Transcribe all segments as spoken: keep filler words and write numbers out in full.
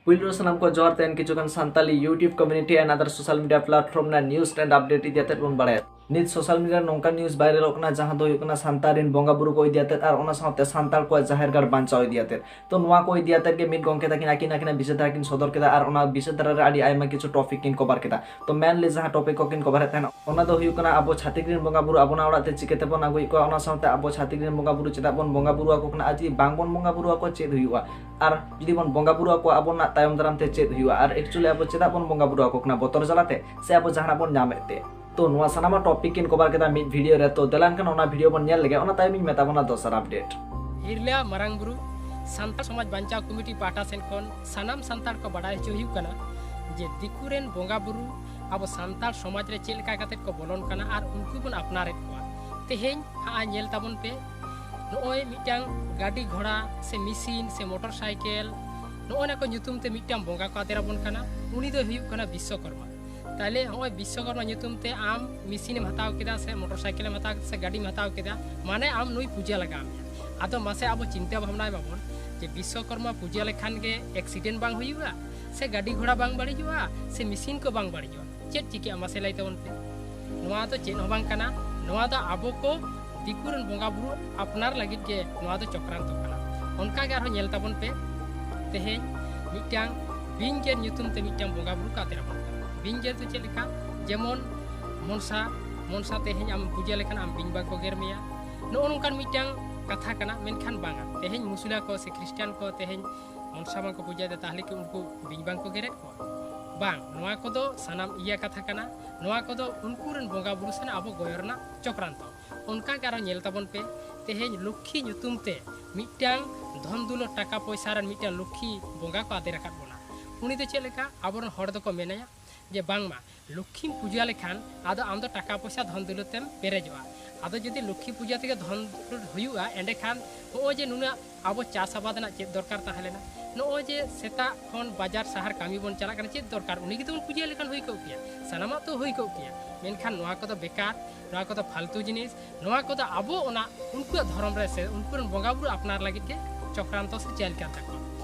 ᱯᱩᱭᱞᱩ ᱨᱮ ᱥᱟᱱᱟᱢ ᱠᱚ ᱡᱚᱦᱟᱨ᱾ ᱛᱮᱦᱮᱧ ᱠᱤᱪᱷᱩ ᱜᱟᱱ Santali YouTube community and other social media platform ᱨᱮᱱᱟᱜ news and update ᱤᱫᱤ ᱟᱛᱮᱫ ᱵᱚᱱ ᱵᱟᱲᱟᱭᱟ᱾ ᱱᱤᱛ social media ᱨᱮ ᱱᱚᱝᱠᱟ news ᱵᱟᱭᱨᱟᱞᱚᱜ ᱠᱟᱱᱟ, ᱡᱟᱦᱟᱸ ᱫᱚ ᱦᱩᱭᱩᱜ ᱠᱟᱱᱟ ᱥᱟᱱᱛᱟᱲ ᱨᱮᱱ ᱵᱚᱸᱜᱟ ᱵᱩᱨᱩ ᱠᱚ ᱤᱫᱤ ᱟᱛᱮᱫ ᱟᱨ ᱚᱱᱟ ᱥᱟᱶᱛᱮ ᱥᱟᱱᱛᱟᱲ ᱠᱚᱣᱟᱜ ᱡᱟᱦᱮᱨ ᱜᱟᱲ ᱵᱟᱧᱪᱟᱣ ᱤᱫᱤ ᱟᱛᱮᱫ᱾ ᱛᱚ ᱱᱚᱣᱟ ᱠᱚ ᱤᱫᱤ ᱟᱛᱮᱫ ᱜᱮ ᱢᱤᱫ ᱜᱚᱢᱠᱮ ᱛᱟᱹᱠᱤᱱ ᱟᱹᱠᱤᱱ ᱟᱹᱠᱤᱱᱟᱜ ᱵᱤᱪᱟᱹᱨ ᱫᱷᱟᱨᱟ ᱠᱤᱱ ᱥᱚᱫᱚᱨ ᱠᱮᱫᱟ ᱟᱨ ᱚᱱᱟ ᱵᱤᱪᱟᱹᱨ ᱫᱷᱟᱨᱟ ᱨᱮ ᱟᱹᱰᱤ ᱟᱭᱢᱟ ᱠᱤᱪᱷᱩ topic ᱠᱤᱱ cover ᱠᱮᱫᱟ᱾ ᱛᱚ mainly ᱡᱟᱦᱟᱸ topic ᱠᱚᱠᱤᱱ cover ᱮᱫ ᱛᱟᱦᱮᱱᱟ, ᱚᱱᱟ ᱫᱚ ᱦᱩᱭᱩᱜ ᱠᱟᱱᱟ ᱟᱵᱚ ᱪᱷᱟᱹᱛᱤᱠ ᱨᱮᱱ ᱵᱚᱸᱜᱟ ᱵᱩᱨᱩ ᱟᱵᱚᱱᱟᱜ ᱚᱲᱟᱜ ᱛᱮ ᱪᱤᱠᱟᱹ ᱛᱮᱵᱚᱱ ᱟᱹᱜᱩᱭᱮᱫ ᱠᱚᱣᱟ, ᱚᱱᱟ ᱥᱟᱶᱛᱮ ᱟᱵᱚ ᱪᱷᱟᱹᱛᱤᱠ ᱨᱮᱱ ᱵᱚᱸᱜᱟ ᱵᱩᱨᱩ ᱪᱮᱫᱟᱜ ᱵᱚᱱ ᱵᱚᱸᱜᱟ ᱵᱩᱨᱩ ᱟᱠᱚ ᱠᱟᱱᱟ ᱟᱨ ᱡᱩᱫᱤ ᱵᱟᱝ ᱵᱚᱱ ᱵᱚᱸᱜᱟ ᱵᱩᱨᱩ ᱟᱠᱚᱣᱟ ᱪᱮᱫ ᱦᱩᱭᱩᱜᱼᱟ, ᱟᱨ ᱡᱩᱫᱤ ᱵᱚᱱ ᱵᱚᱸᱜᱟ ᱵᱩᱨᱩ ᱟᱠᱚᱣᱟ ᱟᱵᱚᱱᱟᱜ ᱛᱟᱭᱚᱢ ᱫᱟᱨᱟᱢ ᱛᱮ ᱪᱮᱫ ᱦᱩᱭᱩᱜᱼᱟ, ᱟᱨ actually ᱟᱵᱚ ᱪᱮᱫᱟᱜ ᱵᱚᱱ ᱵᱚᱸᱜᱟ ᱵᱩᱨᱩ ᱟᱠᱚ ᱠᱟᱱᱟ, ᱵᱚᱛᱚᱨ ᱡᱟᱞᱟᱛᱮ ᱥᱮ ᱟᱵᱚ ᱡᱟᱦᱟᱱᱟᱜ ᱵᱚᱱ ᱧᱟᱢᱮᱫ ᱛᱮ᱾ ᱛᱚ ᱱᱚᱣᱟ ᱥᱟᱱᱟᱢᱟᱜ topic ᱠᱤᱱ cover ᱠᱮᱫᱟ ᱢᱤᱫ video ᱨᱮ᱾ ᱛᱚ ᱫᱮᱞᱟ ᱮᱱᱠᱷᱟᱱ ᱚᱱᱟ video ᱵᱚᱱ ᱧᱮᱞ ᱞᱮᱜᱮ, ᱚᱱᱟ ᱛᱟᱭᱚᱢ ᱤᱧ ᱢᱮᱛᱟ ᱵᱚᱱᱟ ᱫᱚᱥᱟᱨ update᱾ ᱦᱤᱨᱞᱟᱹ ᱢᱟᱨᱟᱝ ᱵᱩᱨᱩ ᱥᱟᱱᱛᱟᱲ ᱥᱚᱢᱟᱡᱽ ᱵᱟᱧᱪᱟᱣ ᱠᱚᱢᱤᱴᱤ ᱯᱟᱦᱴᱟ ᱥᱮᱱ ᱠᱷᱚᱱ ᱥᱟᱱᱟᱢ ᱥᱟᱱᱛᱟᱲ ᱠᱚ ᱵᱟᱰᱟᱭ ᱦᱚᱪᱚ ᱦᱩᱭᱩᱜ ᱠᱟᱱᱟ ᱡᱮ ᱫᱤᱠᱩ ᱨᱮᱱ ᱵᱚᱸᱜᱟ ᱵᱩᱨᱩ ᱟᱵᱚ ᱥᱟᱱᱛᱟᱲ ᱥᱚᱢᱟᱡᱽ ᱨᱮ ᱪᱮᱫ ᱞᱮᱠᱟ ᱠᱟᱛᱮ ᱠᱚ ᱵᱚᱞᱚᱱ ᱠᱟᱱᱟ ᱟᱨ ᱩᱱᱠᱩ ᱵᱚᱱ ᱟᱯᱱᱟᱨᱮᱫ ᱠᱚᱣᱟ᱾ ᱛᱮᱦᱮᱧ ᱦᱟᱸᱜ ᱧᱮᱞ ᱛᱟᱵᱚᱱ ᱯᱮ, ᱱᱚᱜᱼᱚᱭ ᱢᱤᱫᱴᱟᱝ ᱜᱟᱹᱰᱤ ᱜᱷᱚᱲᱟ ᱥᱮ ᱢᱮᱥᱤᱱ ᱥᱮ ᱢᱚᱴᱚᱨ ᱥᱟᱭᱠᱮᱞ, ᱱᱚᱜᱼᱚᱭ ᱱᱟ ᱠᱚ ᱧᱩᱛᱩᱢ ᱛᱮ ᱢᱤᱫᱴᱟᱝ ᱵᱚᱸᱜᱟ ᱠᱚ ᱟᱫᱮᱨ ᱟᱵᱚᱱ ᱠᱟᱱᱟ, ᱩᱱᱤ ᱫᱚᱭ ᱦᱩᱭᱩᱜ ᱠᱟᱱᱟ ᱵᱤᱥᱥᱚᱠᱚᱨᱢᱟ᱾ ᱛᱟᱦᱞᱮ ᱦᱚᱸᱜᱼᱚᱭ ᱵᱤᱥᱥᱚᱠᱚᱨᱢᱟ ᱧᱩᱛᱩᱢ ᱛᱮ ᱟᱢ ᱢᱮᱥᱤᱱᱮᱢ ᱦᱟᱛᱟᱣ ᱠᱮᱫᱟ ᱥᱮ ᱢᱚᱴᱚᱨ ᱥᱟᱭᱠᱮᱞᱮᱢ ᱦᱟᱛᱟᱣ ᱠᱮᱫᱟ ᱥᱮ ᱜᱟᱹᱰᱤᱢ ᱦᱟᱛᱟᱣ ᱠᱮᱫᱟ, ᱢᱟᱱᱮ ᱟᱢ ᱱᱩᱭ ᱯᱩᱡᱟᱹ ᱞᱟᱜᱟᱣ ᱢᱮᱭᱟ᱾ ᱟᱫᱚ ᱢᱟᱥᱮ ᱟᱵᱚ ᱪᱤᱱᱛᱟᱹ ᱵᱷᱟᱵᱽᱱᱟᱭ ᱢᱟᱵᱚᱱ ᱡᱮ ᱵᱤᱥᱥᱚᱠᱚᱨᱢᱟ ᱯᱩᱡᱟᱹ ᱞᱮᱠᱷᱟᱱ ᱜᱮ accident ᱵᱟᱝ ᱦᱩᱭᱩᱜᱼᱟ, ᱥᱮ ᱜᱟᱹᱰᱤ ᱜᱷᱚᱲᱟ ᱵᱟᱝ ᱵᱟᱹᱲᱤᱡᱚᱜᱼᱟ, ᱥᱮ ᱢᱮᱥᱤᱱ ᱠᱚ ᱵᱟᱝ ᱵᱟᱹᱲᱤᱡᱚᱜᱼᱟ? ᱪᱮᱫ ᱪᱤᱠᱟᱹᱜᱼᱟ ᱢᱟᱥᱮ ᱞᱟᱹᱭ ᱛᱟᱵᱚᱱ ᱯᱮ᱾ ᱱᱚᱣᱟ ᱫᱚ ᱪᱮᱫ ᱦᱚᱸ ᱵᱟᱝ ᱠᱟᱱᱟ, ᱱᱚᱣᱟ ᱫᱚ ᱟᱵᱚ ᱠᱚ ᱫᱤᱠᱩ ᱨᱮᱱ ᱵᱚᱸᱜᱟ ᱵᱩᱨᱩ ᱟᱯᱱᱟᱨ ᱞᱟᱹᱜᱤᱫ ᱜᱮ ᱱᱚᱣᱟ ᱫᱚ ᱪᱚᱠᱨᱟᱱᱛᱚ ᱠᱟᱱᱟ᱾ ᱚᱱᱠᱟ ᱜᱮ ᱟᱨᱦᱚᱸ ᱧᱮᱞ ᱛᱟᱵᱚᱱ ᱯᱮ, ᱛᱮᱦᱮᱧ ᱢᱤᱫᱴᱟᱝ ᱵᱤᱧ ᱜᱮᱨ ᱧᱩᱛᱩᱢ ᱛᱮ ᱢᱤᱫᱴᱟᱝ ᱵᱚᱸᱜᱟ ᱵᱩᱨᱩ ᱠᱚ ᱟᱫᱮᱨ ᱟᱵᱚᱱ ᱠᱟᱱᱟ᱾ ᱵᱤᱧ ᱜᱮᱨ ᱫᱚ ᱪᱮᱫ ᱞᱮᱠᱟ? ᱡᱮᱢᱚᱱ ᱢᱚᱱᱥᱟ, ᱢᱚᱱᱥᱟ ᱛᱮᱦᱮᱧ ᱟᱢ ᱯᱩᱡᱟᱹ ᱞᱮᱠᱷᱟᱱ ᱟᱢ ᱵᱤᱧ ᱵᱟᱝ ᱠᱚ ᱜᱮᱨ ᱢᱮᱭᱟ᱾ ᱱᱚᱜᱼᱚ ᱱᱚᱝᱠᱟᱱ ᱢᱤᱫᱴᱟᱝ ᱠᱟᱛᱷᱟ ᱠᱟᱱᱟ, ᱢᱮᱱᱠᱷᱟᱱ ᱵᱟᱝᱟ᱾ ᱛᱮᱦᱮᱧ ᱢᱩᱥᱞᱟ ᱠᱚ ᱥᱮ ᱠᱷᱨᱤᱥᱴᱟᱱ ᱠᱚ ᱛᱮᱦᱮᱧ ᱢᱚᱱᱥᱟ ᱵᱟᱝ ᱠᱚ ᱯᱩᱡᱟᱹᱭᱮᱫᱟ, ᱛᱟᱦᱞᱮ ᱠᱤ ᱩᱱᱠᱩ ᱵᱤᱧ ᱵᱟᱝ ᱠᱚ ᱜᱮᱨᱮᱫ ᱠᱚᱣᱟ? ᱵᱟᱝ, ᱱᱚᱣᱟ ᱠᱚᱫᱚ ᱥᱟᱱᱟᱢ ᱤᱭᱟᱹ ᱠᱟᱛᱷᱟ ᱠᱟᱱᱟ᱾ ᱱᱚᱣᱟ ᱠᱚᱫᱚ ᱩᱱᱠᱩ ᱨᱮᱱ ᱵᱚᱸᱜᱟ ᱵᱩᱨᱩ ᱥᱮᱱ ᱟᱵᱚ ᱜᱚᱭᱚ ᱨᱮᱱᱟᱜ ᱪᱚᱠᱨᱟᱱᱛᱚ᱾ ᱚᱱᱠᱟ ᱜᱮ ᱟᱨᱚ ᱧᱮᱞ ᱛᱟᱵᱚᱱ ᱯᱮ, ᱛᱮᱦᱮᱧ ᱞᱚᱠᱠᱷᱤ ᱧᱩᱛᱩᱢ ᱛᱮ ᱢᱤᱫᱴᱟᱝ ᱫᱷᱚᱱ ᱫᱩᱞᱟᱹᱲ ᱴᱟᱠᱟ ᱯᱚᱭᱥᱟ ᱨᱮᱱ ᱢᱤᱫᱴᱟᱝ ᱞᱚᱠᱠᱷᱤ ᱵᱚᱸᱜᱟ ᱠᱚ ᱟᱫᱮᱨ ᱟᱠᱟᱫ ᱵᱚᱱᱟ᱾ ᱩᱱᱤ ᱫᱚ ᱪᱮᱫ ᱞᱮᱠᱟ? ᱟᱵᱚᱨᱮᱱ ᱦᱚᱲ ᱫᱚᱠᱚ ᱢᱮᱱᱟᱭᱟ ᱡᱮ ᱵᱟᱝᱢᱟ ᱞᱚᱠᱠᱷᱤᱢ ᱯᱩᱡᱟᱹ ᱞᱮᱠᱷᱟᱱ ᱟᱫᱚ ᱟᱢ ᱫᱚ ᱴᱟᱠᱟ ᱯᱚᱭᱥᱟ ᱫᱷᱚᱱ ᱫᱩᱞᱟᱹᱲ ᱛᱮᱢ ᱯᱮᱨᱮᱡᱚᱜᱼᱟ᱾ ᱟᱫᱚ ᱡᱩᱫᱤ ᱞᱚᱠᱠᱷᱤ ᱯᱩᱡᱟᱹ ᱛᱮᱜᱮ ᱫᱷᱚᱱ ᱫᱩᱞᱟᱹᱲ ᱦᱩᱭᱩᱜᱼᱟ, ᱮᱸᱰᱮᱠᱷᱟᱱ ᱱᱚᱜᱼᱚᱭ ᱡᱮ ᱱᱩᱱᱟᱹᱜ ᱟᱵᱚ ᱪᱟᱥ ᱟᱵᱟᱫ ᱨᱮᱱᱟᱜ ᱪᱮᱫ ᱫᱚᱨᱠᱟᱨ ᱛᱟᱦᱮᱸ ᱞᱮᱱᱟ? ᱱᱚᱜᱼᱚᱭ ᱡᱮ ᱥᱮᱛᱟᱜ ᱠᱷᱚᱱ ᱵᱟᱡᱟᱨ ᱥᱟᱦᱟᱨ ᱠᱟᱹᱢᱤ ᱵᱚᱱ ᱪᱟᱞᱟᱜ ᱠᱟᱱᱟ, ᱪᱮᱫ ᱫᱚᱨᱠᱟᱨ? ᱩᱱᱤ ᱜᱮᱛᱚ ᱵᱚᱱ ᱯᱩᱡᱟᱹ ᱞᱮᱠᱷᱟᱱ ᱦᱩᱭ ᱠᱚᱜ ᱠᱮᱭᱟ, ᱥᱟᱱᱟᱢᱟᱜ ᱛᱚ ᱦᱩᱭ ᱠᱚᱜ ᱠᱮᱭᱟ᱾ ᱢᱮᱱᱠᱷᱟᱱ ᱱᱚᱣᱟ ᱠᱚᱫᱚ ᱵᱮᱠᱟᱨ, ᱱᱚᱣᱟ ᱠᱚᱫᱚ ᱯᱷᱟᱞᱛᱩ ᱡᱤᱱᱤᱥ᱾ ᱱᱚᱣᱟ ᱠᱚᱫᱚ ᱟᱵᱚ ᱚᱱᱟ ᱩᱱᱠᱩᱣᱟᱜ ᱫᱷᱚᱨᱚᱢ ᱨᱮ ᱥᱮ ᱩᱱᱠᱩ ᱨᱮᱱ ᱵᱚᱸᱜᱟ ᱵᱩᱨᱩ ᱟᱯᱱᱟᱨ ᱞᱟᱹᱜᱤᱫ ᱜᱮ ᱪᱚᱠᱨᱟᱱᱛᱚ ᱥᱮ ᱪᱟᱹᱞ ᱠᱟᱱ ᱛᱟᱠᱚᱣᱟ᱾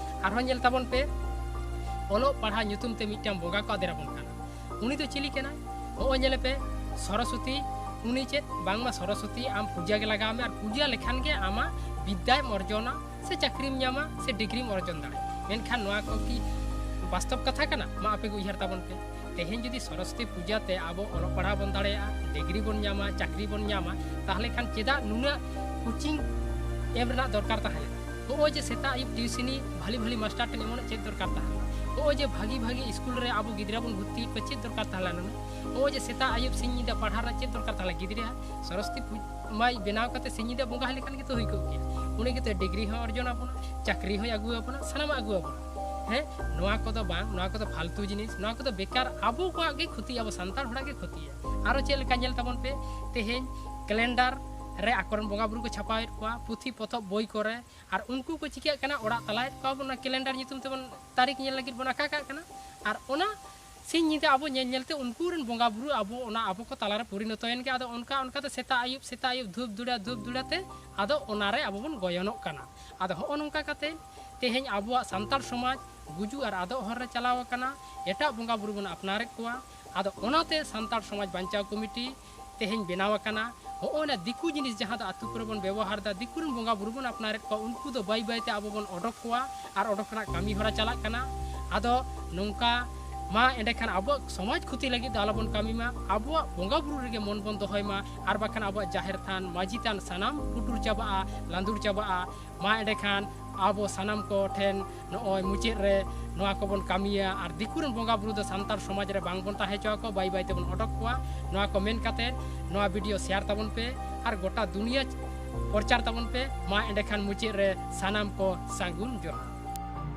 ᱟᱨᱦᱚᱸ ᱧᱮᱞ ᱛᱟᱵᱚᱱ ᱯᱮ, ᱚᱞᱚᱜ ᱯᱟᱲᱦᱟᱣ ᱧᱩᱛᱩᱢ ᱛᱮ ᱢᱤᱫᱴᱟᱝ ᱵᱚᱸᱜᱟ ᱠᱚ ᱟᱫᱮᱨ ᱟᱵᱚᱱ ᱠᱟᱱᱟ᱾ ᱩᱱᱤ ᱫᱚ ᱪᱤᱞᱤ ᱠᱟᱱᱟᱭ? ᱦᱚᱸᱜᱼᱚᱭ ᱧᱮᱞᱮ ᱯᱮ, ᱥᱚᱨᱚᱥᱚᱛᱤ, ᱩᱱᱤ ᱪᱮᱫ ᱵᱟᱝᱢᱟ ᱥᱚᱨᱚᱥᱚᱛᱤ ᱟᱢ ᱯᱩᱡᱟᱹ ᱜᱮ ᱞᱟᱜᱟᱣ ᱢᱮ, ᱟᱨ ᱯᱩᱡᱟᱹ ᱞᱮᱠᱷᱟᱱ ᱜᱮ ᱟᱢᱟᱜ ᱵᱤᱫᱽᱫᱟᱭ ᱚᱨᱡᱚᱱᱟ, ᱥᱮ ᱪᱟᱹᱠᱨᱤᱢ ᱧᱟᱢᱟ, ᱥᱮ ᱰᱤᱜᱽᱨᱤᱢ ᱚᱨᱡᱚᱱ ᱫᱟᱲᱮᱭᱟᱜᱼᱟ᱾ ᱢᱮᱱᱠᱷᱟᱱ ᱱᱚᱣᱟ ᱠᱚ ᱠᱤ ᱵᱟᱥᱛᱚᱵ ᱠᱟᱛᱷᱟ ᱠᱟᱱᱟ? ᱢᱟ ᱟᱯᱮ ᱜᱮ ᱩᱭᱦᱟᱹᱨ ᱛᱟᱵᱚᱱ ᱯᱮ᱾ ᱛᱮᱦᱮᱧ ᱡᱩᱫᱤ ᱥᱚᱨᱚᱥᱚᱛᱤ ᱯᱩᱡᱟᱹ ᱛᱮ ᱟᱵᱚ ᱚᱞᱚᱜ ᱯᱟᱲᱦᱟᱣ ᱵᱚᱱ ᱫᱟᱲᱮᱭᱟᱜᱼᱟ, ᱰᱤᱜᱽᱨᱤ ᱵᱚᱱ ᱧᱟᱢᱟ, ᱪᱟᱹᱠᱨᱤ ᱵᱚᱱ ᱧᱟᱢᱟ, ᱛᱟᱦᱚᱞᱮ ᱠᱷᱟᱱ ᱪᱮᱫᱟᱜ ᱱᱩᱱᱟᱹᱜ ᱠᱳᱪᱤᱝ ᱮᱢ ᱨᱮᱱᱟᱜ ᱫᱚᱨᱠᱟᱨ ᱛᱟᱦᱮᱸ ᱞᱮᱱᱟ? ᱱᱚᱜᱼᱚᱭ ᱡᱮ ᱥᱮᱛᱟᱜ ᱟᱹᱭᱩᱵ ᱴᱤᱭᱩᱥᱤᱱᱤ ᱵᱷᱟᱞᱤ ᱵᱷᱟᱞᱤ ᱢᱟᱥᱴᱟᱨ ᱴᱷᱮᱱ ᱮᱢᱚᱱ ᱪᱮᱫ ᱫᱚᱨᱠᱟᱨ ᱛᱟᱦᱮᱸ ᱞᱮᱱᱟ? ᱱᱚᱜᱼᱚᱭ ᱡᱮ ᱵᱷᱟᱜᱤ ᱵᱷᱟᱜᱤ ᱥᱠᱩᱞ ᱨᱮ ᱟᱵᱚ ᱜᱤᱫᱽᱨᱟᱹ ᱵᱚᱱ ᱵᱷᱚᱨᱛᱤᱭᱮᱫ ᱠᱚᱣᱟ, ᱪᱮᱫ ᱫᱚᱨᱠᱟᱨ ᱛᱟᱦᱮᱸ ᱞᱮᱱᱟ? ᱱᱚᱜᱼᱚᱭ ᱡᱮ ᱥᱮᱛᱟᱜ ᱟᱹᱭᱩᱵ ᱥᱤᱧ ᱧᱤᱫᱟᱹ ᱯᱟᱲᱦᱟᱣ ᱨᱮᱱᱟᱜ ᱪᱮᱫ ᱫᱚᱨᱠᱟᱨ ᱛᱟᱦᱮᱸ ᱞᱮᱱᱟ? ᱜᱤᱫᱽᱨᱟᱹ ᱥᱚᱨᱚᱥᱚᱛᱤ ᱯᱩᱡ- ᱢᱟᱭ ᱵᱮᱱᱟᱣ ᱠᱟᱛᱮ ᱥᱤᱧ ᱧᱤᱫᱟᱹ ᱵᱚᱸᱜᱟ ᱦᱩᱭ ᱞᱮᱠᱷᱟᱱ ᱜᱮᱛᱚ ᱦᱩᱭ ᱠᱚᱜ ᱜᱮᱭᱟ᱾ ᱩᱱᱤ ᱜᱮᱛᱚ ᱰᱤᱜᱽᱨᱤ ᱦᱚᱸ ᱚᱨᱡᱚᱱ ᱟᱵᱚᱱᱟ, ᱪᱟᱹᱠᱨᱤ ᱦᱚᱸᱭ ᱟᱹᱜᱩ ᱟᱵᱚᱱᱟ, ᱥᱟᱱᱟᱢᱟᱜ ᱟᱹᱜᱩ ᱟᱵᱚᱱᱟ᱾ ᱦᱮᱸ, ᱱᱚᱣᱟ ᱠᱚᱫᱚ ᱵᱟᱝ, ᱱᱚᱣᱟ ᱠᱚᱫᱚ ᱯᱷᱟᱞᱛᱩ ᱡᱤᱱᱤᱥ, ᱱᱚᱣᱟ ᱠᱚᱫᱚ ᱵᱮᱠᱟᱨ, ᱟᱵᱚ ᱠᱚᱣᱟᱜ ᱜᱮ ᱠᱷᱚᱛᱤᱭᱟ, ᱟᱵᱚ ᱥᱟᱱᱛᱟᱲ ᱦᱚᱲᱟᱜ ᱜᱮ ᱠᱷᱚᱛᱤᱭᱟ᱾ ᱟᱨᱚ ᱪᱮᱫ ᱞᱮᱠᱟ ᱧᱮᱞ ᱛᱟᱵᱚᱱ ᱯᱮ, ᱛᱮᱦᱮᱧ ᱠᱮᱞᱮᱱᱰᱟᱨ ᱨᱮ ᱟᱠᱚᱨᱮᱱ ᱵᱚᱸᱜᱟ ᱵᱩᱨᱩ ᱠᱚ ᱪᱷᱟᱯᱟᱣᱮᱫ ᱠᱚᱣᱟ, ᱯᱩᱛᱷᱤ ᱯᱚᱛᱚᱵ ᱵᱳᱭ ᱠᱚᱨᱮ, ᱟᱨ ᱩᱱᱠᱩ ᱠᱚ ᱪᱤᱠᱟᱹᱜ ᱠᱟᱱᱟ, ᱚᱲᱟᱜ ᱛᱟᱞᱟᱭᱮᱫ ᱠᱚᱣᱟ ᱵᱚᱱ ᱚᱱᱟ ᱠᱮᱞᱮᱱᱰᱟᱨ ᱧᱩᱛᱩᱢ ᱛᱮᱵᱚᱱ ᱛᱟᱹᱨᱤᱠᱷ ᱧᱮᱞ ᱞᱟᱹᱜᱤᱫ ᱵᱚᱱ ᱟᱠᱟ ᱠᱟᱜ ᱠᱟᱱᱟ᱾ ᱟᱨ ᱚᱱᱟ ᱥᱤᱧ ᱧᱤᱫᱟᱹ ᱟᱵᱚ ᱧᱮᱞ ᱧᱮᱞᱛᱮ ᱩᱱᱠᱩ ᱨᱮᱱ ᱵᱚᱸᱜᱟ ᱵᱩᱨᱩ ᱟᱵᱚ ᱚᱱᱟ ᱟᱵᱚ ᱠᱚ ᱛᱟᱞᱟᱨᱮ ᱯᱚᱨᱤᱱᱚᱛᱚᱭᱮᱱ ᱜᱮ᱾ ᱟᱫᱚ ᱚᱱᱠᱟ ᱚᱱᱠᱟᱛᱮ ᱥᱮᱛᱟᱜ ᱟᱹᱭᱩᱵ, ᱥᱮᱛᱟᱜ ᱟᱹᱭᱩᱵ ᱫᱷᱩᱯ ᱫᱷᱩᱲᱟ, ᱫᱷᱩᱯ ᱫᱷᱩᱲᱟᱛᱮ ᱟᱫᱚ ᱚᱱᱟᱨᱮ ᱟᱵᱚ ᱵᱚᱱ ᱜᱚᱭᱚᱱᱚᱜ ᱠᱟᱱᱟ᱾ ᱟᱫᱚ ᱦᱚᱸᱜᱼᱚ ᱱᱚᱝᱠᱟ ᱠᱟᱛᱮ ᱛᱮᱦᱮᱧ ᱟᱵᱚᱣᱟᱜ ᱥᱟᱱᱛᱟᱲ ᱥᱚᱢᱟᱡᱽ ᱜᱩᱡᱩᱜ ᱟᱨ ᱟᱫᱚᱜ ᱦᱚᱨ ᱨᱮ ᱪᱟᱞᱟᱣ ᱟᱠᱟᱱᱟ᱾ ᱮᱴᱟᱜ ᱵᱚᱸᱜᱟ ᱵᱩᱨᱩ ᱵᱚᱱ ᱟᱯᱱᱟᱨᱮᱫ ᱠᱚᱣᱟ᱾ ᱟᱫᱚ ᱚᱱᱟᱛᱮ ᱥᱟᱱᱛᱟᱲ ᱥᱚᱢᱟᱡᱽ ᱵᱟᱧᱪᱟᱣ ᱠᱚᱢᱤᱴᱤ ᱛᱮᱦᱮᱧ ᱵᱮᱱᱟᱣ ᱟᱠᱟᱱᱟ᱾ ᱦᱚᱸᱜᱼᱚᱭ ᱱᱟ ᱫᱤᱠᱩ ᱡᱤᱱᱤᱥ ᱡᱟᱦᱟᱸ ᱫᱚ ᱟᱛᱳ ᱠᱚᱨᱮ ᱵᱚᱱ ᱵᱮᱵᱚᱦᱟᱨ ᱮᱫᱟ, ᱫᱤᱠᱩ ᱨᱮᱱ ᱵᱚᱸᱜᱟ ᱵᱩᱨᱩ ᱵᱚᱱ ᱟᱯᱱᱟᱨᱮᱫ ᱠᱚᱣᱟ, ᱩᱱᱠᱩ ᱫᱚ ᱵᱟᱹᱭ ᱵᱟᱹᱭᱛᱮ ᱟᱵᱚ ᱵᱚᱱ ᱚᱰᱚᱠ ᱠᱚᱣᱟ ᱟᱨ ᱚᱰᱚᱠ ᱨᱮᱱᱟᱜ ᱠᱟᱹᱢᱤ ᱦᱚᱨᱟ ᱪᱟᱞᱟᱜ ᱠᱟᱱᱟ᱾ ᱟᱫᱚ ᱱᱚᱝᱠᱟ ᱢᱟ ᱮᱸᱰᱮᱠᱷᱟᱱ ᱟᱵᱚᱣᱟᱜ ᱥᱚᱢᱟᱡᱽ ᱠᱷᱚᱛᱤ ᱞᱟᱹᱜᱤᱫ ᱫᱚ ᱟᱞᱚᱵᱚᱱ ᱠᱟᱹᱢᱤ ᱢᱟ, ᱟᱵᱚᱣᱟᱜ ᱵᱚᱸᱜᱟ ᱵᱩᱨᱩ ᱨᱮᱜᱮ ᱢᱚᱱ ᱵᱚᱱ ᱫᱚᱦᱚᱭ ᱢᱟ, ᱟᱨ ᱵᱟᱠᱷᱟᱱ ᱟᱵᱚᱣᱟᱜ ᱡᱟᱦᱮᱨ ᱛᱷᱟᱱ, ᱢᱟᱹᱡᱷᱤ ᱛᱷᱟᱱ ᱥᱟᱱᱟᱢ ᱯᱩᱴᱩᱨ ᱪᱟᱵᱟᱜᱼᱟ, ᱞᱟᱸᱫᱩᱲ ᱪᱟᱵᱟᱜᱼᱟ᱾ ᱢᱟ ᱮᱸᱰᱮᱠᱷᱟᱱ ᱟᱵᱚ ᱥᱟᱱᱟᱢ ᱠᱚ ᱴᱷᱮᱱ ᱱᱚᱜᱼᱚᱭ ᱢᱩᱪᱟᱹᱫ ᱨᱮ ᱱᱚᱣᱟ ᱠᱚᱵᱚᱱ ᱠᱟᱹᱢᱤᱭᱟ ᱟᱨ ᱫᱤᱠᱩ ᱨᱮᱱ ᱵᱚᱸᱜᱟ ᱵᱩᱨᱩ ᱫᱚ ᱥᱟᱱᱛᱟᱲ ᱥᱚᱢᱟᱡᱽ ᱨᱮ ᱵᱟᱝ ᱵᱚᱱ ᱛᱟᱦᱮᱸ ᱦᱚᱪᱚ ᱟᱠᱚᱣᱟ, ᱵᱟᱹᱭ ᱵᱟᱹᱭ ᱛᱮᱵᱚᱱ ᱚᱰᱚᱠ ᱠᱚᱣᱟ᱾ ᱱᱚᱣᱟ ᱠᱚ ᱢᱮᱱ ᱠᱟᱛᱮ ᱱᱚᱣᱟ ᱵᱷᱤᱰᱤᱭᱳ ᱥᱮᱭᱟᱨ ᱛᱟᱵᱚᱱ ᱯᱮ ᱟᱨ ᱜᱚᱴᱟ ᱫᱩᱱᱤᱭᱟᱹ ᱯᱨᱚᱪᱟᱨ ᱛᱟᱵᱚᱱ ᱯᱮ᱾ ᱢᱟ ᱮᱸᱰᱮᱠᱷᱟᱱ ᱢᱩᱪᱟᱹᱫ ᱨᱮ ᱥᱟᱱᱟᱢ ᱠᱚ ᱥᱟᱹᱜᱩᱱ ᱡᱚᱦᱟᱨ᱾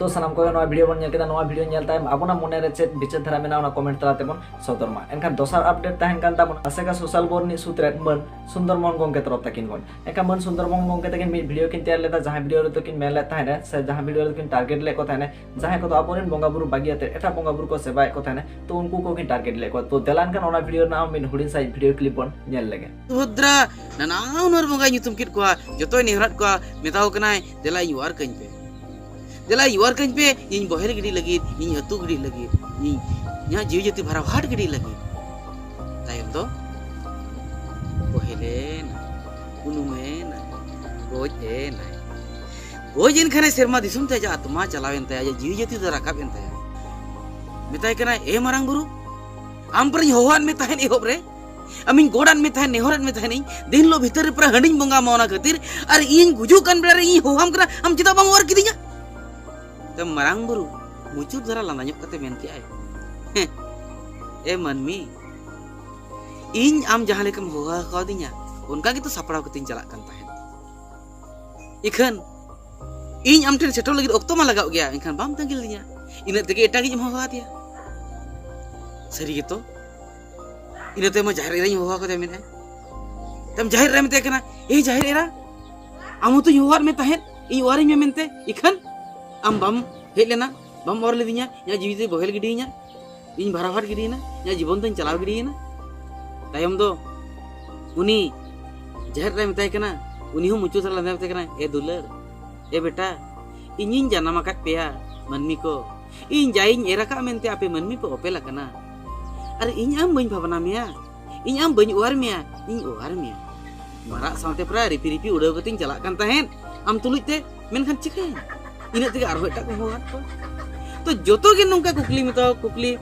ᱛᱚ ᱥᱟᱱᱟᱢ ᱠᱚᱜᱮ ᱱᱚᱣᱟ ᱵᱷᱤᱰᱤᱭᱳ ᱵᱚᱱ ᱧᱮᱞ ᱠᱮᱫᱟ, ᱱᱚᱣᱟ ᱵᱷᱤᱰᱤᱭᱳ ᱧᱮᱞ ᱛᱟᱭᱚᱢ ᱟᱵᱚᱱᱟᱜ ᱢᱚᱱᱮ ᱨᱮ ᱪᱮᱫ ᱵᱤᱪᱟᱹᱨ ᱫᱷᱟᱨᱟ ᱢᱮᱱᱟᱜᱼᱟ, ᱚᱱᱟ ᱠᱚᱢᱮᱱᱴ ᱛᱟᱞᱟ ᱛᱮᱵᱚᱱ ᱥᱚᱫᱚᱨ ᱢᱟ᱾ ᱮᱱᱠᱷᱟᱱ ᱫᱚᱥᱟᱨ ᱟᱯᱰᱮᱴ ᱛᱟᱦᱮᱱ ᱠᱟᱱ ᱛᱟᱵᱚᱱᱟ ᱟᱥᱮᱠᱟ ᱥᱳᱥᱟᱞ ᱵᱳᱨᱰ ᱨᱤᱱᱤᱡ ᱥᱩᱛᱨᱮᱫ ᱢᱟᱹᱱ ᱥᱩᱱᱫᱚᱨ ᱢᱳᱦᱚᱱ ᱜᱚᱢᱠᱮ ᱛᱚᱨᱚᱯ ᱛᱟᱹᱠᱤᱱ ᱠᱷᱚᱱ᱾ ᱮᱱᱠᱷᱟᱱ ᱢᱟᱹᱱ ᱥᱩᱱᱫᱚᱨ ᱢᱳᱦᱚᱱ ᱜᱚᱢᱠᱮ ᱛᱟᱹᱠᱤᱱ ᱢᱤᱫ ᱵᱷᱤᱰᱤᱭᱳ ᱠᱤᱱ ᱛᱮᱭᱟᱨ ᱞᱮᱫᱟ, ᱡᱟᱦᱟᱸ ᱵᱷᱤᱰᱤᱭᱳ ᱨᱮᱫᱚ ᱠᱤᱱ ᱢᱮᱱ ᱞᱮᱫ ᱛᱟᱦᱮᱱᱟ ᱥᱮ ᱡᱟᱦᱟᱸ ᱵᱷᱤᱰᱤᱭᱳ ᱨᱮᱫᱚ ᱠᱤᱱ ᱴᱟᱨᱜᱮᱴ ᱞᱮᱫ ᱠᱚ ᱛᱟᱦᱮᱱᱟ, ᱡᱟᱦᱟᱸᱭ ᱠᱚᱫᱚ ᱟᱵᱚᱨᱮᱱ ᱵᱚᱸᱜᱟ ᱵᱩᱨᱩ ᱵᱟᱹᱜᱤ ᱟᱛᱮ ᱮᱴᱟᱜ ᱵᱚᱸᱜᱟ ᱵᱩᱨᱩ ᱠᱚ ᱥᱮᱵᱟᱭᱮᱫ ᱠᱚ ᱛᱟᱦᱮᱱᱟ, ᱛᱚ ᱩᱱᱠᱩ ᱠᱚ ᱠᱤᱱ ᱴᱟᱨᱜᱮᱴ ᱞᱮᱫ ᱠᱚᱣᱟ᱾ ᱛᱚ ᱫᱮᱞᱟ ᱮᱱᱠᱷᱟᱱ ᱚᱱᱟ ᱵᱷᱤᱰᱤᱭᱳ ᱨᱮᱱᱟᱜ ᱦᱚᱸ ᱢᱤᱫ ᱦᱩᱰᱤᱧ ᱥᱟᱺᱦᱤᱡ ᱵᱷᱤᱰᱤᱭᱳ ᱠᱞᱤᱯ ᱵᱚᱱ ᱧᱮᱞ ᱞᱮᱜᱮ᱾ ᱥᱩᱵᱷᱚᱫᱨᱟ ᱱᱟᱱᱟ ᱦᱩᱱᱟᱹᱨ ᱵᱚᱸᱜᱟᱭ ᱧᱩᱛᱩᱢ ᱠᱮᱫ ᱠᱚᱣᱟ, ᱡᱚᱛᱚᱭ ᱱᱮᱦᱚᱨᱟᱫ ᱠᱚᱣᱟ, ᱢᱮᱛᱟ ᱠᱚ ᱠᱟᱱᱟᱭ, "ᱫᱮᱞᱟ ᱤᱧ ᱚᱣᱟᱨ ᱠᱟᱹᱧ ᱯᱮ᱾" ᱫᱮᱞᱟ ᱤᱣᱟᱨ ᱠᱟᱹᱧ ᱯᱮ, ᱤᱧ ᱵᱚᱦᱮᱞ ᱜᱤᱰᱤ ᱞᱟᱹᱜᱤᱫ, ᱤᱧ ᱟᱹᱛᱩ ᱜᱤᱰᱤ ᱞᱟᱹᱜᱤᱫ, ᱤᱧ ᱤᱧᱟᱹᱜ ᱡᱤᱣᱤ ᱡᱟᱹᱛᱤ ᱵᱷᱟᱨᱟᱣ ᱦᱟᱴ ᱜᱤᱰᱤ ᱞᱟᱹᱜᱤᱫ᱾ ᱛᱟᱭᱚᱢ ᱫᱚ ᱵᱚᱦᱮᱞᱮᱱᱟ, ᱩᱱᱩᱢᱮᱱᱟ, ᱜᱚᱡ ᱮᱱᱟᱭ᱾ ᱜᱚᱡ ᱮᱱ ᱠᱷᱟᱱᱮ ᱥᱮᱨᱢᱟ ᱫᱤᱥᱚᱢ ᱛᱮ ᱟᱡᱟᱜ ᱟᱛᱢᱟ ᱪᱟᱞᱟᱣᱮᱱ ᱛᱟᱭᱟ, ᱟᱡᱟᱜ ᱡᱤᱣᱤ ᱡᱟᱹᱛᱤ ᱫᱚ ᱨᱟᱠᱟᱵ ᱮᱱ ᱛᱟᱭᱟ᱾ ᱢᱮᱛᱟᱭ ᱠᱟᱱᱟ, "ᱮ ᱢᱟᱨᱟᱝ ᱵᱩᱨᱩ, ᱟᱢ ᱯᱟᱨᱤᱧ ᱦᱚᱦᱚᱣᱟᱫ ᱢᱮ ᱛᱟᱦᱮᱸᱫ ᱮᱦᱚᱵ ᱨᱮ, ᱟᱢᱤᱧ ᱜᱚᱰᱟᱫ ᱢᱮ ᱛᱟᱦᱮᱸᱫ, ᱱᱮᱦᱚᱨᱟᱫ ᱢᱮ ᱛᱟᱦᱮᱸᱫ ᱤᱧ, ᱫᱤᱱ ᱦᱤᱞᱳᱜ ᱵᱷᱤᱛᱟᱹᱨ ᱨᱮ ᱯᱩᱨᱟᱹ ᱦᱟᱺᱰᱤᱧ ᱵᱚᱸᱜᱟ ᱟᱢᱟ ᱚᱱᱟ ᱠᱷᱟᱹᱛᱤᱨ, ᱟᱨ ᱤᱧ ᱜᱩᱡᱩᱜ ᱠᱟᱱ ᱵᱮᱲᱟ ᱨᱮ ᱤᱧ ᱦᱚᱦᱚᱣᱟᱢ ᱠᱟᱱᱟ, ᱟᱢ ᱪᱮᱫᱟᱜ ᱵᱟᱢ ᱚᱣᱟᱨ ᱠᱤᱫᱤᱧᱟ?" ᱛᱚ ᱢᱟᱨᱟᱝ ᱵᱩᱨᱩ ᱢᱩᱪᱩᱫ ᱫᱷᱟᱨᱟ ᱞᱟᱸᱫᱟ ᱧᱚᱜ ᱠᱟᱛᱮ ᱢᱮᱱ ᱠᱮᱜᱼᱟᱭ, "ᱦᱮᱸ, ᱮ ᱢᱟᱹᱱᱢᱤ, ᱤᱧ ᱟᱢ ᱡᱟᱦᱟᱸ ᱞᱮᱠᱟᱢ ᱦᱚᱦᱚ ᱟᱠᱟᱣᱫᱤᱧᱟ, ᱚᱱᱠᱟ ᱜᱮᱛᱚ ᱥᱟᱯᱲᱟᱣ ᱠᱟᱛᱮᱧ ᱪᱟᱞᱟᱜ ᱠᱟᱱ ᱛᱟᱦᱮᱸᱫ᱾ ᱤᱠᱷᱟᱹᱱ ᱤᱧ ᱟᱢ ᱴᱷᱮᱱ ᱥᱮᱴᱮᱨ ᱞᱟᱹᱜᱤᱫ ᱚᱠᱛᱚ ᱢᱟ ᱞᱟᱜᱟᱣ ᱜᱮᱭᱟ, ᱮᱱᱠᱷᱟᱱ ᱵᱟᱢ ᱛᱟᱺᱜᱤ ᱞᱤᱫᱤᱧᱟ, ᱤᱱᱟᱹᱜ ᱛᱮᱜᱮ ᱮᱴᱟᱜᱤᱡ ᱮᱢ ᱦᱚᱦᱚ ᱟᱫᱮᱭᱟ᱾ ᱥᱟᱹᱨᱤ ᱜᱮᱛᱚ, ᱤᱱᱟᱹ ᱛᱟᱭᱚᱢ ᱡᱟᱦᱮᱨ ᱮᱨᱟᱧ ᱦᱚᱦᱚ ᱟᱠᱟᱫᱮᱭᱟ ᱢᱮᱱᱟᱭ᱾ ᱛᱟᱭᱚᱢ ᱡᱟᱦᱮᱨ ᱮᱨᱟ ᱢᱮᱛᱟᱭ ᱠᱟᱱᱟ, 'ᱮ ᱡᱟᱦᱮᱨ ᱮᱨᱟ, ᱟᱢ ᱦᱚᱸᱛᱚᱧ ᱦᱚᱦᱚᱣᱟᱫ ᱢᱮ ᱛᱟᱦᱮᱸᱫ ᱤᱧ ᱚᱣᱟᱨᱤᱧ ᱢᱮ ᱢᱮᱱᱛᱮ, ᱤᱠᱷᱟᱹᱱ ᱟᱢ ᱵᱟᱢ ᱦᱮᱡ ᱞᱮᱱᱟ, ᱵᱟᱢ ᱚᱣᱟᱨ ᱞᱤᱫᱤᱧᱟ, ᱤᱧᱟᱹᱜ ᱡᱤᱣᱤ ᱫᱚᱭ ᱵᱚᱦᱮᱞ ᱜᱤᱰᱤᱭᱤᱧᱟ, ᱤᱧ ᱵᱷᱟᱨᱟᱣ ᱦᱟᱴ ᱜᱤᱰᱤᱭᱮᱱᱟ, ᱤᱧᱟᱹᱜ ᱡᱤᱵᱚᱱ ᱫᱚᱧ ᱪᱟᱞᱟᱣ ᱜᱤᱰᱤᱭᱮᱱᱟ.'" ᱛᱟᱭᱚᱢ ᱫᱚ ᱩᱱᱤ ᱡᱟᱦᱮᱨ ᱮᱨᱟᱭ ᱢᱮᱛᱟᱭ ᱠᱟᱱᱟ, ᱩᱱᱤ ᱦᱚᱸ ᱢᱩᱪᱟᱹᱫ ᱨᱮ ᱞᱟᱸᱫᱟ ᱢᱮᱛᱟᱭ ᱠᱟᱱᱟ, "ᱮ ᱫᱩᱞᱟᱹᱲ, ᱮ ᱵᱮᱴᱟ, ᱤᱧᱤᱧ ᱡᱟᱱᱟᱢ ᱟᱠᱟᱫ ᱯᱮᱭᱟ ᱢᱟᱹᱱᱢᱤ ᱠᱚ, ᱤᱧ ᱡᱟᱭᱤᱧ ᱮᱨ ᱟᱠᱟᱫ ᱢᱮᱱᱛᱮ ᱟᱯᱮ ᱢᱟᱹᱱᱢᱤ ᱯᱮ ᱚᱯᱮᱞ ᱟᱠᱟᱱᱟ, ᱟᱨ ᱤᱧ ᱟᱢ ᱵᱟᱹᱧ ᱵᱷᱟᱵᱽᱱᱟ ᱢᱮᱭᱟ, ᱤᱧ ᱟᱢ ᱵᱟᱹᱧ ᱚᱣᱟᱨ ᱢᱮᱭᱟ, ᱤᱧ ᱚᱣᱟᱨ ᱢᱮᱭᱟ᱾ ᱢᱟᱨᱟᱜ ᱥᱟᱶᱛᱮ ᱯᱨᱟᱭ ᱨᱤᱯᱤ ᱨᱤᱯᱤ ᱩᱰᱟᱹᱣ ᱠᱟᱛᱮᱧ ᱪᱟᱞᱟᱜ ᱠᱟᱱ ᱛᱟᱦᱮᱸᱫ, ᱟᱢ ᱛᱩᱞᱩᱡ ᱛᱮ, ᱢᱮᱱᱠᱷᱟᱱ ᱪᱤᱠᱟᱹᱭᱮᱱ? ᱤᱱᱟᱹᱜ ᱛᱮᱜᱮ ᱟᱨᱦᱚᱸ ᱮᱴᱟᱜ ᱠᱚ ᱦᱚᱦᱚᱣᱟᱫ ᱠᱚᱣᱟ." ᱛᱚ ᱡᱚᱛᱚ ᱜᱮ ᱱᱚᱝᱠᱟ ᱠᱩᱠᱞᱤ ᱢᱮᱛᱟᱣ ᱠᱩᱠᱞᱤ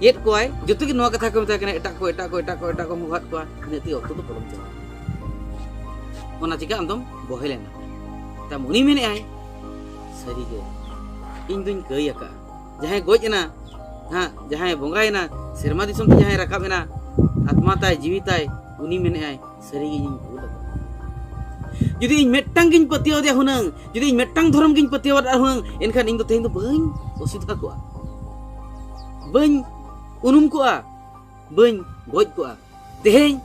ᱮᱫ ᱠᱚᱣᱟᱭ, ᱡᱚᱛᱚ ᱜᱮ ᱱᱚᱣᱟ ᱠᱟᱛᱷᱟ ᱠᱚ ᱢᱮᱛᱟᱭ ᱠᱟᱱᱟ, "ᱮᱴᱟᱜ ᱠᱚ, ᱮᱴᱟᱜ ᱠᱚ, ᱮᱴᱟᱜ ᱠᱚ, ᱮᱴᱟᱜ ᱠᱚ ᱦᱚᱦᱚᱣᱟᱫ ᱠᱚᱣᱟ", ᱤᱱᱟᱹᱜ ᱛᱮᱜᱮ ᱚᱠᱛᱚ ᱫᱚ ᱯᱚᱞᱚᱢ ᱪᱟᱞᱟᱜ ᱠᱟᱱᱟ᱾ ᱚᱱᱟ ᱪᱤᱠᱟ ᱟᱢᱫᱚᱢ ᱵᱚᱦᱮᱞᱮᱱᱟ? ᱛᱟᱢ ᱩᱱᱤ ᱢᱮᱱᱮᱫᱼᱟᱭ, "ᱥᱟᱹᱨᱤᱜᱮ ᱤᱧ ᱫᱩᱧ ᱠᱟᱹᱭ ᱟᱠᱟᱫᱼᱟ, ᱡᱟᱦᱟᱸᱭ ᱜᱚᱡ ᱮᱱᱟ, ᱦᱟᱸ, ᱡᱟᱦᱟᱸᱭ ᱵᱚᱸᱜᱟᱭᱮᱱᱟ, ᱥᱮᱨᱢᱟ ᱫᱤᱥᱚᱢ ᱛᱮ ᱡᱟᱦᱟᱸᱭ ᱨᱟᱠᱟᱵ ᱮᱱᱟ, ᱟᱛᱢᱟ ᱛᱟᱭ, ᱡᱤᱣᱤ ᱛᱟᱭ, ᱩᱱᱤ ᱢᱮᱱᱮᱫᱼᱟᱭ, ᱥᱟᱹᱨᱤᱜᱮ ᱤᱧᱤᱧ ᱵᱷᱩᱞ ᱟᱠᱟᱫᱟ᱾ ᱡᱩᱫᱤ ᱤᱧ ᱢᱤᱫᱴᱟᱝ ᱜᱤᱧ ᱯᱟᱹᱛᱭᱟᱹᱣ ᱟᱫᱮᱭᱟ ᱦᱩᱱᱟᱹᱝ, ᱡᱩᱫᱤ ᱤᱧ ᱢᱤᱫᱴᱟᱝ ᱫᱷᱚᱨᱚᱢ ᱜᱤᱧ ᱯᱟᱹᱛᱭᱟᱹᱣ ᱟᱫ ᱦᱩᱱᱟᱹᱝ, ᱮᱱᱠᱷᱟᱱ ᱤᱧ ᱫᱚ ᱛᱮᱦᱮᱧ ᱫᱚ ᱵᱟᱹᱧ ᱚᱥᱩᱵᱤᱫᱷᱟ ᱠᱚᱜᱼᱟ, ᱵᱟᱹᱧ ᱩᱱᱩᱢ ᱠᱚᱜᱼᱟ, ᱵᱟᱹᱧ ᱜᱚᱡ ᱠᱚᱜᱼᱟ᱾ ᱛᱮᱦᱮᱧ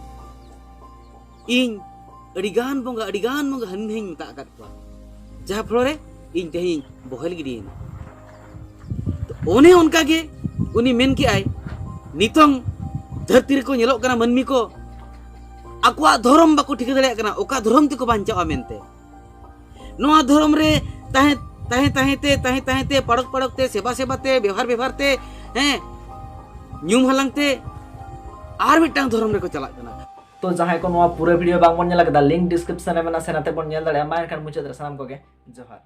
ᱤᱧ ᱟᱹᱰᱤᱜᱟᱱ ᱵᱚᱸᱜᱟ, ᱟᱹᱰᱤᱜᱟᱱ ᱵᱚᱸᱜᱟ ᱦᱟᱹᱱᱤ ᱱᱟᱹᱧ ᱢᱮᱛᱟ ᱟᱠᱟᱫ ᱠᱚᱣᱟ, ᱡᱟᱦᱟᱸ ᱯᱷᱚᱞᱚ ᱨᱮ ᱤᱧ ᱛᱮᱦᱮᱧ ᱵᱚᱦᱮᱞ ᱜᱤᱰᱤᱭᱮᱱᱟ." ᱛᱚ ᱚᱱᱮ ᱚᱱᱠᱟ ᱜᱮ ᱩᱱᱤ ᱢᱮᱱ ᱠᱮᱜᱼᱟᱭ, ᱱᱤᱛᱚᱝ ᱫᱷᱟᱹᱨᱛᱤ ᱨᱮᱠᱚ ᱧᱮᱞᱚᱜ ᱠᱟᱱᱟ ᱢᱟᱹᱱᱢᱤ ᱠᱚ, ᱟᱠᱚᱣᱟᱜ ᱫᱷᱚᱨᱚᱢ ᱵᱟᱠᱚ ᱴᱷᱤᱠᱟᱹ ᱫᱟᱲᱮᱭᱟᱜ ᱠᱟᱱᱟ, ᱚᱠᱟ ᱫᱷᱚᱨᱚᱢ ᱛᱮᱠᱚ ᱵᱟᱧᱪᱟᱜᱼᱟ ᱢᱮᱱᱛᱮ᱾ ᱱᱚᱣᱟ ᱫᱷᱚᱨᱚᱢ ᱨᱮ ᱛᱟᱦᱮᱸ ᱛᱟᱦᱮᱸ ᱛᱟᱦᱮᱸ ᱛᱮ, ᱛᱟᱦᱮᱸ ᱛᱟᱦᱮᱸ ᱛᱮ, ᱯᱟᱲᱚᱠ ᱯᱟᱲᱚᱠ ᱛᱮ, ᱥᱮᱵᱟ ᱥᱮᱵᱟ ᱛᱮ, ᱵᱮᱣᱦᱟᱨ ᱵᱮᱣᱦᱟᱨ ᱛᱮ, ᱦᱮᱸ, ᱧᱩᱢ ᱦᱟᱞᱟᱝ ᱛᱮ ᱟᱨ ᱢᱤᱫᱴᱟᱝ ᱫᱷᱚᱨᱚᱢ ᱨᱮᱠᱚ ᱪᱟᱞᱟᱜ ᱠᱟᱱᱟ᱾ ᱛᱚ ᱡᱟᱦᱟᱸᱭ ᱠᱚ ᱱᱚᱣᱟ ᱯᱩᱨᱟᱹ ᱵᱷᱤᱰᱤᱭᱳ ᱵᱟᱝ ᱵᱚᱱ ᱧᱮᱞ ᱟᱠᱟᱫᱟ, ᱞᱤᱝᱠ ᱰᱤᱥᱠᱨᱤᱯᱥᱚᱱ ᱨᱮ ᱢᱮᱱᱟᱜᱼᱟ, ᱥᱮᱱ ᱠᱟᱛᱮ ᱵᱚᱱ ᱧᱮᱞ ᱫᱟᱲᱮᱭᱟᱜᱼᱟ᱾ ᱢᱟ ᱮᱱᱠᱷᱟᱱ ᱢᱩᱪᱟᱹᱫ ᱨᱮ ᱥᱟᱱᱟᱢ ᱠᱚᱜᱮ ᱡᱚᱦᱟᱨ᱾